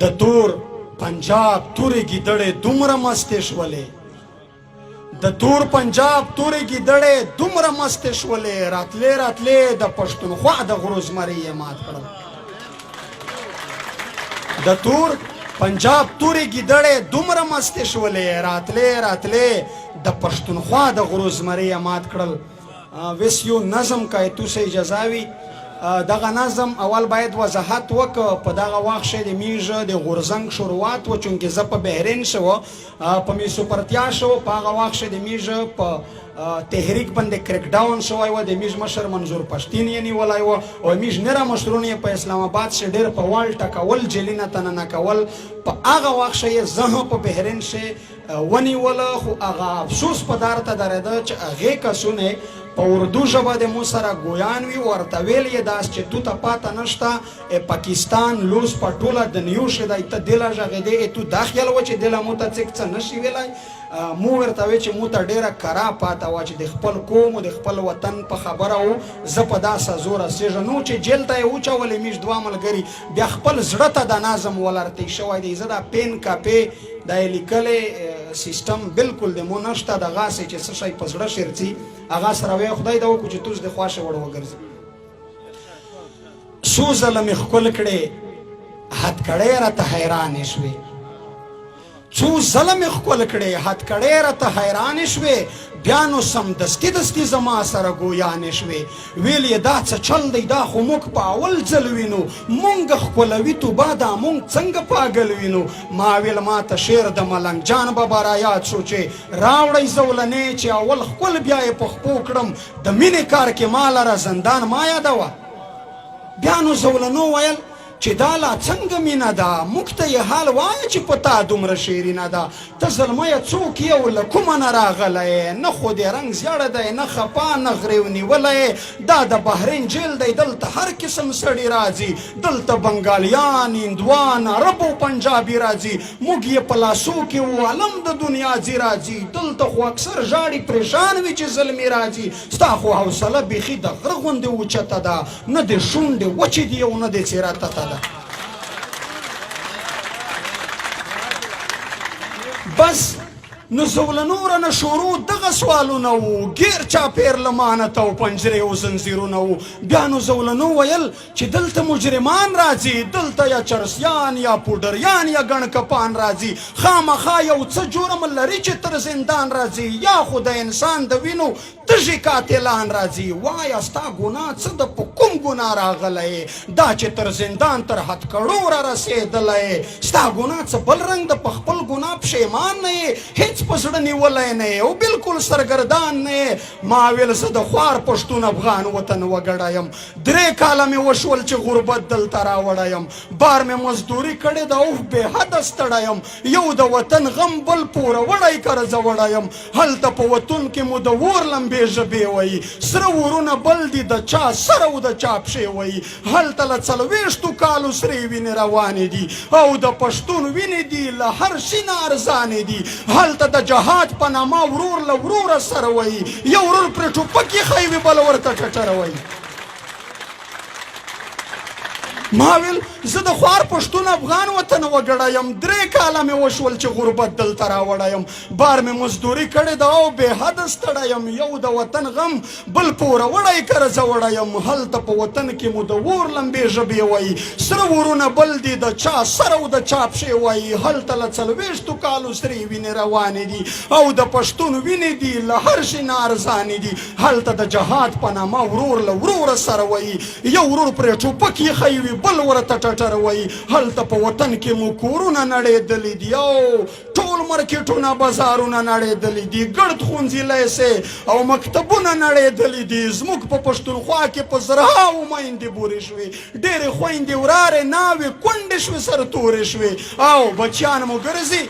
د تور پنجاب تورې ګیدړې دومره مستې شولې، د تور پنجاب تورې ګیدړې دومره مستې شولې، راتلې راتلې د پښتونخوا د غرو زمري یې مات کړل. د تور پنجاب تورې ګیدړې دومره مستې شولې، راتلې راتلې د پښتونخوا د غرو زمري یې مات کړل. وس یو نظم که تاسو اجازه وي، دغه نظم اول باید وضاحت وک. په دغه وخت شه د میژ د غورځنګ شروعات و، چونکه زه په بحرین شو، په میسوپرتیا شو، په هغه وخت شه د میژ په تحریک باندې کریک ډاون شوی و. د میژ مشر منظور پښتین یې نیولی و او میژ نره مشرونه یې په اسلام آباد شه ډېر په وال ټکول، جیلینه ته ننه کول. په هغه وخت شه یې زه په بحرین شه ونیوله. خو هغه افسوس په دار ته درېده چې هغې کسونه په اردو ژبه د مو سره ګویان وي، ورته ویل یې داس چې تو ته پاته نشته پاکستان لوس په ټوله دنیو شه دی، ته دله ږغېدې، تو دا خیال و چې دله مو ته څوک څه نه شي ویلی. مو ورته وی چې مو ته ډېره کرا پاته وه چې د خپل قوم او د خپل وطن په خبره و زه په دا سزو رسېږم. نو چې جیل ته یې وچولې میش دوه ملګري، بیا خپل زړه ته د نظم ولرتی شوی دی. زه دا پین کاپې دا یې لیکلی سیستم بالکل د مو نشته، دغسې چې څه شی په زړه شرڅي هغه سره وایي. خدای دا وکړو چې توس د خواښې وړ وګرځي. څو ځله مې ښکل کړې هتکړۍ راته حیرانې شوې، څو ځله مې ښکل کړې هتکړۍ راته حیرانې شوې، بیا نو سمدستي دستي زما سره ګویانې شوې. ویل یې دا څه چل دی، دا خو موږ په اول ځل وینو، مونږ ښکلوي توبه دا مونږ څنګه پاګل وینو. ما ویل ما ته شعر د ملنګ جان بابا را یاد شو چې راوړی زولنې چې اول ښکل بیا یې په خپو کړم، د مینې کار کې ما لره زندان ما یادوه. بیا نو زولنو ویل چې دا لا څنګه مینه ده، موږ ته یې حال وایه چې په تا دومره شیرینه ده، ته زلمیه څوک یې او له کومه نه راغلی یې، نه خو دې رنګ زیړ دی، نه خپه، نه غریو نیولی یې، دا د بحرین جیل دی، دلته هر قسم سړي راځي، دلته بنګالیان، هندوان، عرب او پنجابي راځي، موږ یې په لاسو کې و علم د دنیا ځي راځي، دلته خو اکثر ژاړي پریشان وي چې زلمي راځي، ستا خو حوصله بیخي د غره غوندې اوچته ده، نه دې شونډې وچې دي او نه دې څېره تته ده. بس نو زولنو رانه شروع دغه سوالونه وو، ګیر چاپېر له مانته او پنجرې او زنځیرونه وو. بیا نو زولنو ویل چې دلته مجرمان راځي، دلته یا چرسیان یا پوډریان یا ګڼکپان راځي، خامخا یو څه جرم لري چې تر زندان راځي، یا خو د انسان د وینو تږي قاتلان راځي. وایه ستا ګناه څه ده، په کوم ګناه راغلی یې، دا چې تر زندان تر هتکړو را رسېدلی یې، ستا ګناه څه بل رنګ ده، په خپل ګناه پښیمان نه یې، هیڅ په زړه نیولی نه یې او بالکل سرګردان نه یې. ما ویل زه د خوار پښتون افغان وطن وګړی یم، 3 کاله مې وشول چې غربت دلته راوړی یم، بار مې مزدوري کړې ده اوف بې حده ستړی یم، یو د وطن غم بل پوروړی قرضوړی یم، هلته په وطن کې مو د اور لمبې ژبې وایي، سره ورونه بل دي د چا سر او د چا پښې وایي، هلته له 40 کالو سرې وینې روانې دي او د پښتون وینې دي له هر شي نه ارزانې دي، هلته د جهاد په نامه ورور له وروره سره وایي، یو ورور پرې ټوپک ایښی وي بل ورته ټټر وایي. ما ویل زه د خوار پښتون افغان وطن وګړی یم، 3 کاله مې وشول چې غربت دلته راوړی یم، بار مې مزدوري کړې ده او بې حده ستړی یم، یو د وطن غم بل پوروړی قرضوړی یم، هلته په وطن کې مو د اور لمبې ژبې وایي، سره ورونه بل دي د چا سر او د چا پښې وایي، هلته له 40 کالو سرې وینې روانې دي او د پښتون وینې دي له هر شي نه ارزانې دي، هلته د جهاد په نامه ورور له وروره سره وایي، یو ورور پرې ټوپک ایښی وي بل ورته ټټر وایي، هلته په وطن کې مو کورونه نړېدلي دي او ټول مارکیټونه بازارونه نړېدلي دي، ګرد ښوونځي لیسې او مکتبونه نړېدلي دي، زموږ په پښتونخوا کې په زرهاوو میندې بورې شوې، ډېرې خویندې ورارې ناوې کونډې شوې سرتورې شوې او بچیان مو ګرځي،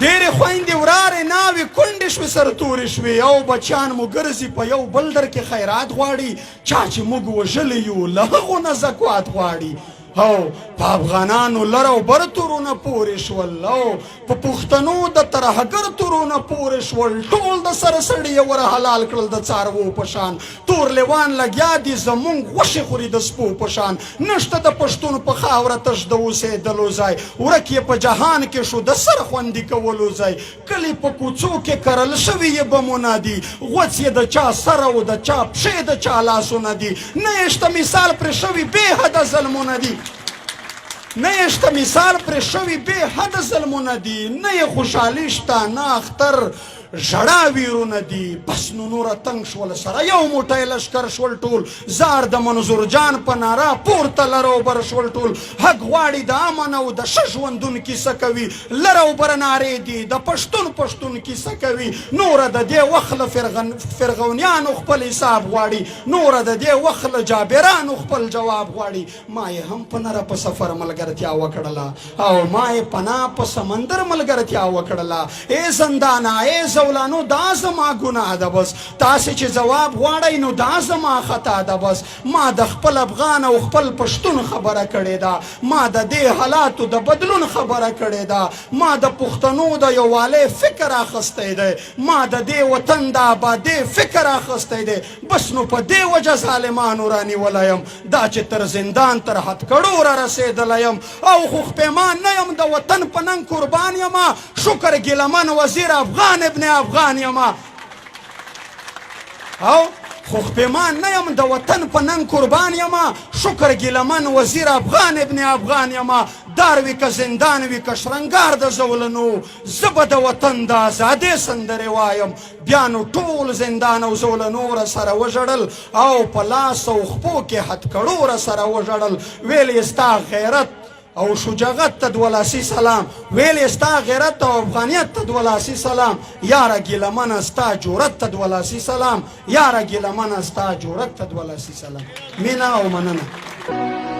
ډېرې خویندې ورارې ناوې کونډې شوې سرتورې شوې او بچیان مو ګرځي په یو بل در کې خیرات غواړي، چا چې موږ وژلي یو له هغو نه زکوات غواړي. او په افغانانو لر او بر تورونه پورې شول، او په پښتنو د ترهګر تورونه پورې شول. ټول د سره سړي یې ور حلال کړل د څاروو په شان. تور لیوان لګیا دي زمونږ غوښې خوري د سپو په شان. نشته د پښتون په خاوره تش د اوسېدلو ځای، ورک یې په جهان کې شو د سر خوندي کولو ځای. کلي په کوڅو کې کرل شوي یې بمونه دي، غوڅ یې د چا سر او د چا پښې د چا لاسونه دي. نه یې شته مثال پرې شوي بې حده ظلمونه دي، نه یې شته مثال پرې شوي بې حده ظلمونه دي. نه یې خوشحالي شته نه اختر، ژړا ویرونه دي. بس نو نوره تنګ شول سره یو موټی لشکر شول ټول، زار د منظور جان په ناره پورته لر او بر شول ټول. حق غواړي د امن او د ښه ژوندون کیسه کوي، لر او بر نارې دي د پښتون پښتون کیسه کوي. نوره د دې وخت له فرغونیانو خپل حساب غواړي، نوره د دې وخت له جابرانو خپل جواب غواړي. ما یې هم په نره په سفر ملګرتیا وکړله او ما یې پنا په سمندر ملګرتیا وکړله. ای زندانه، ای زولانو، دا زما ګناه ده بس، تاسې چې ځواب غواړئ نو دا زما خطا ده بس. ما د خپل افغان او خپل پښتون خبره کړې ده، ما د دې حالاتو د بدلون خبره کړې ده، ما د پښتنو د یووالي فکر اخیستی دی، ما د دې وطن د آبادۍ فکر اخیستی دی. بس نو په دې وجه ظالمانو رانیولی یم، دا چې تر زندان تر هتکړو را رسېدلی یم. او خو پېمان نه یم، د وطن په ننګ قربان یم، شکر ګیلمن وزیر افغان ابن افغان یم. او خو پېمان نه یم، د وطن په ننګ قربان یم، شکر ګیلمن وزیر افغان ابن افغان یم. دار وي که زندان وي که شرنګار د زولنو، زه به د وطن د ازادۍ سندرې وایم. بیا نو ټول زندان او زولنو سره وژړل او په لاس او خپو کې هتکړو سره وژړل. ویل یې ستا غیرت او شجاعت ته دولاسي سلام، ویل یې ستا غیرت او افغانیت ته دولاسي سلام. یاره ګیلهمنه ستا جرأت ته دولاسي سلام، یاره ګیلهمنه ستا جرأت ته دولاسي سلام. مینه او مننه.